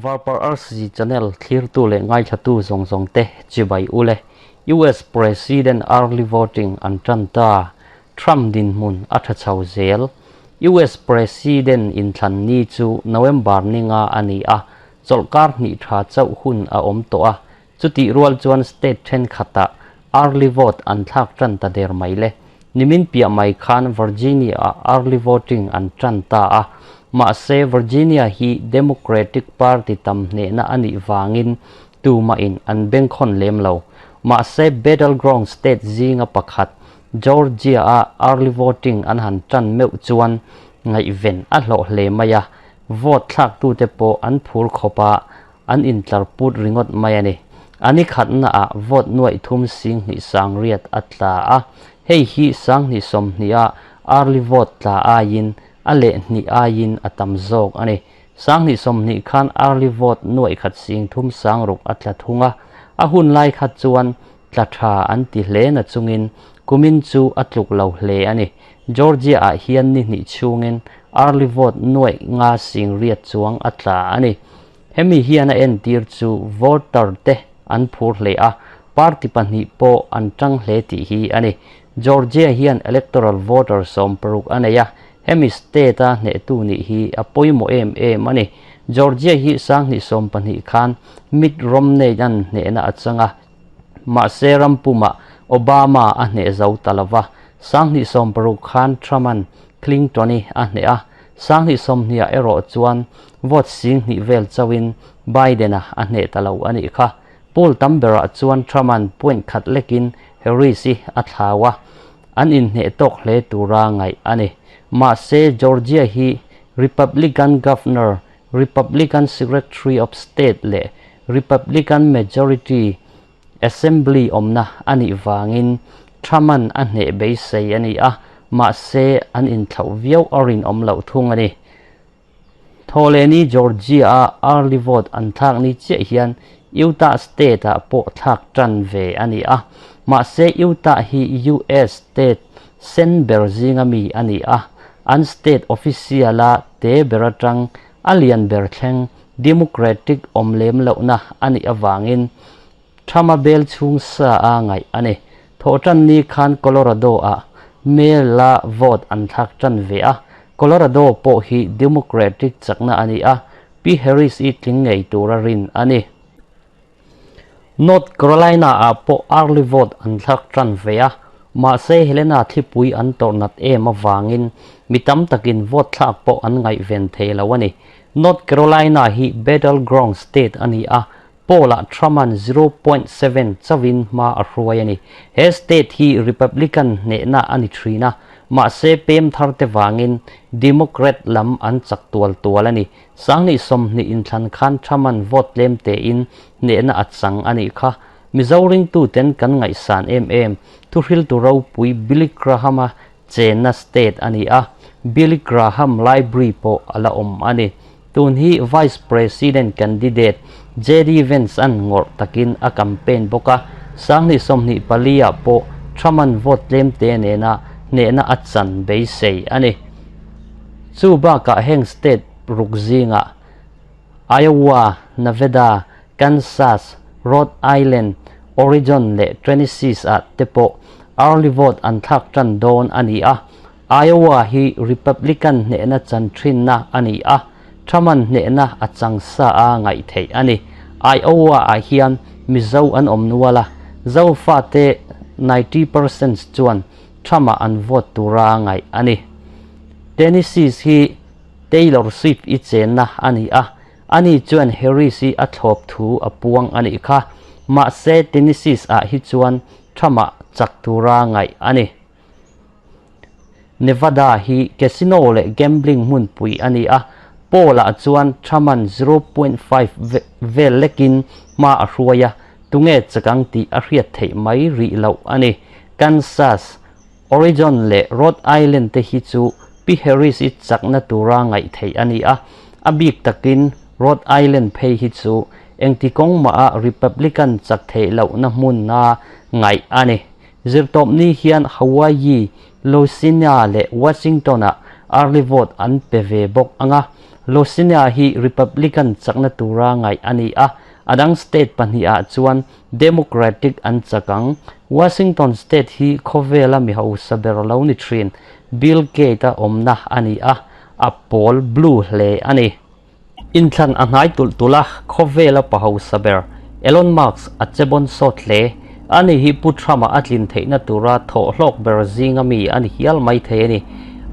Varparh RCG channel thlirtu leh ngaithlatu zawng zawng te chibai ule. US President early voting an tan ta. Trump dinhmun a tha chho zel. US President inthlan ni chu November ninga a ni a, chawlhkar hnih tha chauh hun a awm tawh a, Chutih rual chuan state thenkhatah early vote an thlak tan ta der mai le. Nimin piah mai khan Virginia-ah early voting an tan ta a, mahse Virginia hi Democratic Party tam hnehna a nih vangin tumahin an bengkhawn lem lo. Mahse battleground state zinga pakhat Georgia-a early voting an han tan meuh chuan ngaihven a hlawh hle mai a, vote thlaktute pawh an phur khawp a, An intlar put ringawt mai a ni. A ni khatnaah vote nuaih thum sing hnih sang riat a tla a, hei hi sanghnih sawmhniha early vote tla aiin a leh hnih aiin a tam zawk a ni. Sanghnih sawmhnih khan early vote nuaih khat sing thum sang ruk a tla thung a, a hun lai kha chuan tla tha an ti hle na chungin kumin chu a tluk lo hle a ni. Georgia-ah hian ni hnih chhungin early vote nuaih nga sing riat chuang a tla a ni. Hemi hian a entir chu voter te an phur hle a, party pahnih pawh an tang hle tih hi a ni. Georgia hian electoral voter 60 a nei a, hemi state a hnehtu nih hi a pawimawh em em a ni. Georgia hi 2012 khan Mitt Romney-a'n hnehna a chang a, mahse rampumah Obama a hneh zo ta lo va, 2016 khan Trump-a'n Clinton-i a hneh a, 2020-ah erawh chuan vote 2000 vel chauhin Biden-a a hneh ta lo a nih kha. Poll tam berah chuan Trump-a'n point khat lekin Harris-i a thlau a, an inhneh tawk hle tura ngaih a ni. Mahse, Georgia hi Republican Governor, Republican Secretary of State leh Republican majority Assembly awmna a nih vangin Trump-a'n a hneh beisei a ni a, mahse an inthlauh viau a rinawm loh thung a ni. Thawhlehni Georgia-a early vote an thlak ni chiah hian Utah state-ah pawh thlak tan ve a ni a, mahse Utah hi US state sen ber zinga mi a ni a, an state official-a te ber atang a lian ber thleng Democratic awm lem lohna a nih avangin Trump-a bel chhung sa a ngaih a ni. Thawhtan ni khan Colorado-ah mail-a vote an thlak tan ve a, Colorado pawh hi Democratic chakna a ni a, Pi Harris-i tling ngei tura rin a ni. North Carolina-ah pawh early vote an thlak tan ve a, mahse Helena thlipui an tawrh nat em avangin mi tam takin vote thlak pawh an ngaihven thei lo a ni. North Carolina hi battleground state a ni a, poll-ah Trump-a'n 0.7 chauhin hma a hruai a ni. He state hi Republican hnehna a ni thin a, mahse pem tharte vangin Democrat lam an chak tual tual a ni. 2020 inthlan khan Trump-a'n vote tlem tein hnehna a chang a nih kha. Mizo ringtuten kan ngaihsan em em, thuhriltu ropui Billy Graham-a chenna state a ni a, Billy Graham Library pawh a la awm a ni. Tun hi Vice President candidate JD Vance-a'n ngawrh takin a campaign bawk a, 2024-ah pawh Trump-a'n vote tlemte nena hnehna a chan beisei a ni. Chu bakah heng state ruk zingah Iowa, Nevada, Kansas, Rhode Island, Oregon leh Tennessee-ah te pawh early vote an thlak tan dawn a ni a. Iowa hi Republican hnehna chan thinna a ni a, Trump-a'n hnehna a chang sa a ngaih theih a ni. Iowa-ah hian Mizo an awm nual a, Zofate 90% chuan Trump-ah an vote tura ngaih a ni. Tennessee hi Taylor Swift i chenna a ni a, Ani chuan Harris hi a thlawp thu a puang a nih kha. Mahse Tennessee ah hi chuan Trump-ah chak tura ngaih a ni. Nevada hi casino leh gambling hmunpui a ni a, poll-ah chuan Trump-a'n 0.5 vel lekin hma a hruai a, tunge chakang tih a hriat theih mai rih loh a ni. Kansas, Oregon leh Rhode Island te hi chu Pi Harris-i chakna tura ngaih theih a ni a, a bik takin Rhode Island phei hi chu engti kawng maha Republican chak theih lohna hmuna ngaih a ni. Zirtawpni hian Hawaii, Louisiana leh Washington-ah early vote an pe ve bawk ang a. Louisiana hi Republican chakna tura ngaih a ni a, a dang state pahnihah chuan Democratic an chak ang. Washington state hi khawvela mi hausa ber lo ni thin Bill Gates-a awmna a ni a, a pawl blue hle a ni. Inthlan a hnai tulh tulh a, khawvela pa hausa ber Elon Musk a che bawn sawt hle. Ani hi Pu Trump-a a tlin theihna tura thawh hlawk ber zinga mi a ni hial mai thei a ni.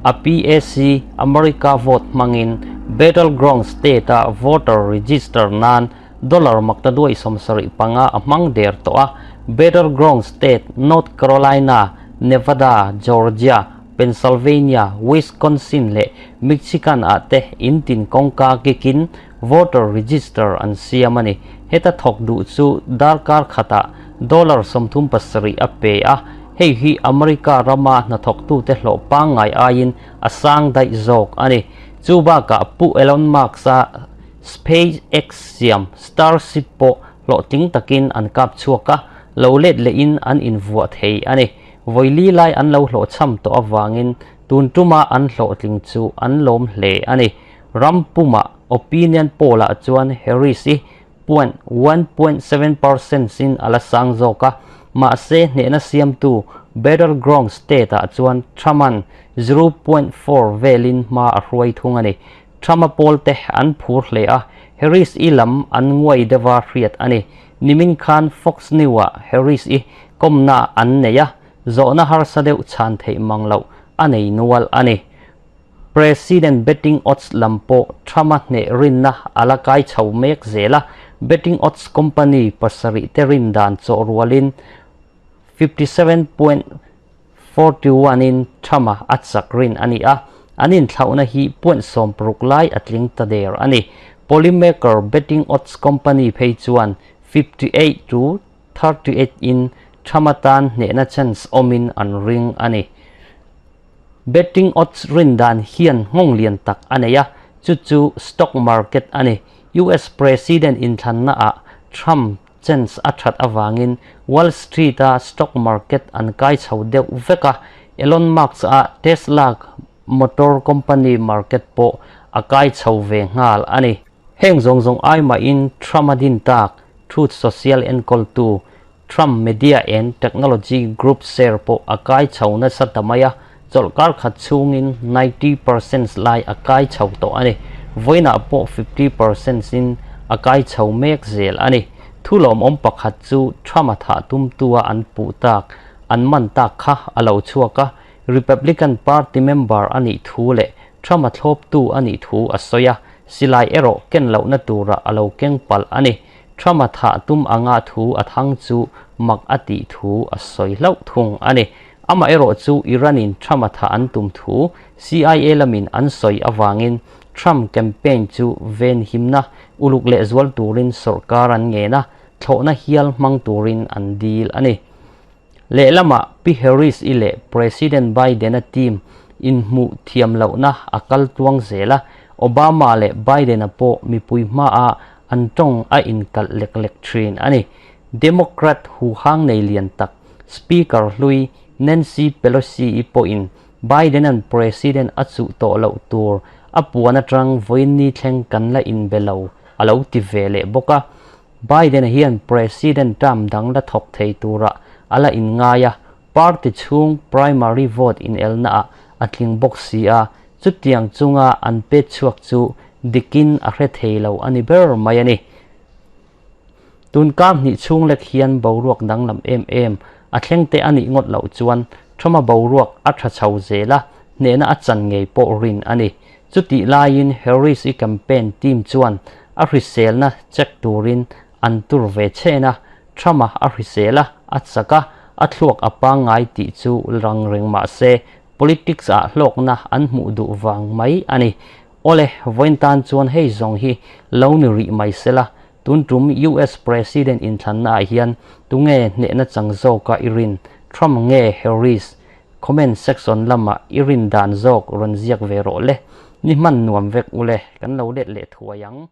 A PAC, America vote hmangin Battleground State-a voter register nan Dollar maktaduai 75 a hmang der tawh a, Battleground State, North Carolina, Nevada, Georgia, Pennsylvania, Wisconsin leh Michigan ah te in tin kawngka kikin voter register an siam a ni. Heta thawk duh chu darkar khatah dollar 37 a pe a, hei hi America rama hnathawktute hlawh pangngai aiin a sang daih zawk a ni. Chu bakah Pu Elon Musk-a SpaceX siam Starship pawh hlawhtling takin an kap chhuak a, lo let lehin an invuah thei a ni. Vawi li lai an lo hlawhchham tawh avangin tun tuma an hlawhtling chu an lawm hle a ni. Ram pumah opinion poll-ah chuan Harris i point 1.7 percent in a la sang zawk a, mahse hnehna siamtu Battleground state-ah chuan Trump-a'n 0.4 velin hma a hruai thung a ni. Trump-a pawlte an phur hle a, Harris-i lam an nguai deuha hriat a ni. Nimin khan Fox News-ah Harris-i kawmna an nei a, zawhna harsa deuh chhan theih mang loh a nei nual a ni. President betting odds lam pawh Trump-a hneh rinna a la kai chho mek zel a, betting odds company pasarih te rin dan chawh rualin 57.41 in Trump-a a chak rin a ni a, an inthlauhna hi point 60 lai a tling ta der a ni. Polymaker betting odds company phei chuan 58 to 38 in Trump-a tan hnehna chance awmin an ring a ni. Betting odds rin dan hian nghawng lian tak a nei a, chu chu stock market a ni. US President inthlannaah Trump chance a that avangin Wall Street-a stock market an kai chho deuh vek a, Elon Musk-a Tesla motor company market pawh a kai chho ve nghal a ni. Heng zawng zawng ai mahin Trump-a din tak Truth Social enkawltu Trump Media and Technology Group share pawh a kai chho nasa ta mai a, chawlhkar khat chhungin 90% lai a kai chho tawh a ni. Vawiinah pawh 50% in a kai chho mek zel a ni. Thu lawmawm pakhat chu Trump-a thah tumtua an puh tak, an man tak kha a lo chhuak a, Republican Party member a nih thu leh Trump-a thlawptu a nih thu a sawi a, silai erawh ken lohna turah a lo keng palh a ni. Trump-a thah tum anga thu a thang chu mak a tih thu a sawi hlauh thung a ni. Amaherawh chu Iran-in Trump-a thah an tum thu CIA lamin an sawi avangin Trump campaign chu venhimna uluk lehzual turin sawrkar an ngen a, thlawhna hial hmang turin an dil a ni. Lehlamah Pi Harris-i leh President Biden-a team inhmuh thiam lohna a kal tluang zel a, Obama leh Biden-a pawh mipui hmaah an tawng a inkalh lek lek thin a ni. Democrat huhang nei lian tak Speaker hlui Nancy Pelosi-i pawhin Biden-a'n President a chuh tawh loh tur a puan atang vawiin thleng kan la inbe lo a lo ti ve leh bawk a. Biden-a hian President term dang la thawk thei turah a la inngai a, party chhung primary vote inelnaah a tling bawk si a, chutiang chunga an pet chhuak chu dikin a hre thei lo a ni ber mai a ni. Tun kar hnih chhung lek hian boruak danglam em em a thleng te a nih ngawt loh chuan Trump-a boruak a tha chho zel a, hnehna a chan ngei pawh rin a ni. Chutih laiin Harris-i campaign team chuan a hriselna check turin an tur ve chhen a, Trump-a a hrisel a, a chak a, a thluak a pangngai tih chu rang reng mah se politics-ah hlawkna an hmuh duh vang mai a ni. Awle, vawiin tan chuan hei zawng hi lo ni rih mai sela, tun tum US President inthlannaah hian tunge hnehna chang zawka i rin, Trump nge Harris? Comment section lamah i rin dan zawk rawn ziak ve rawh le. Ni hman nuam vek ule, kan lo let leh thuai ang.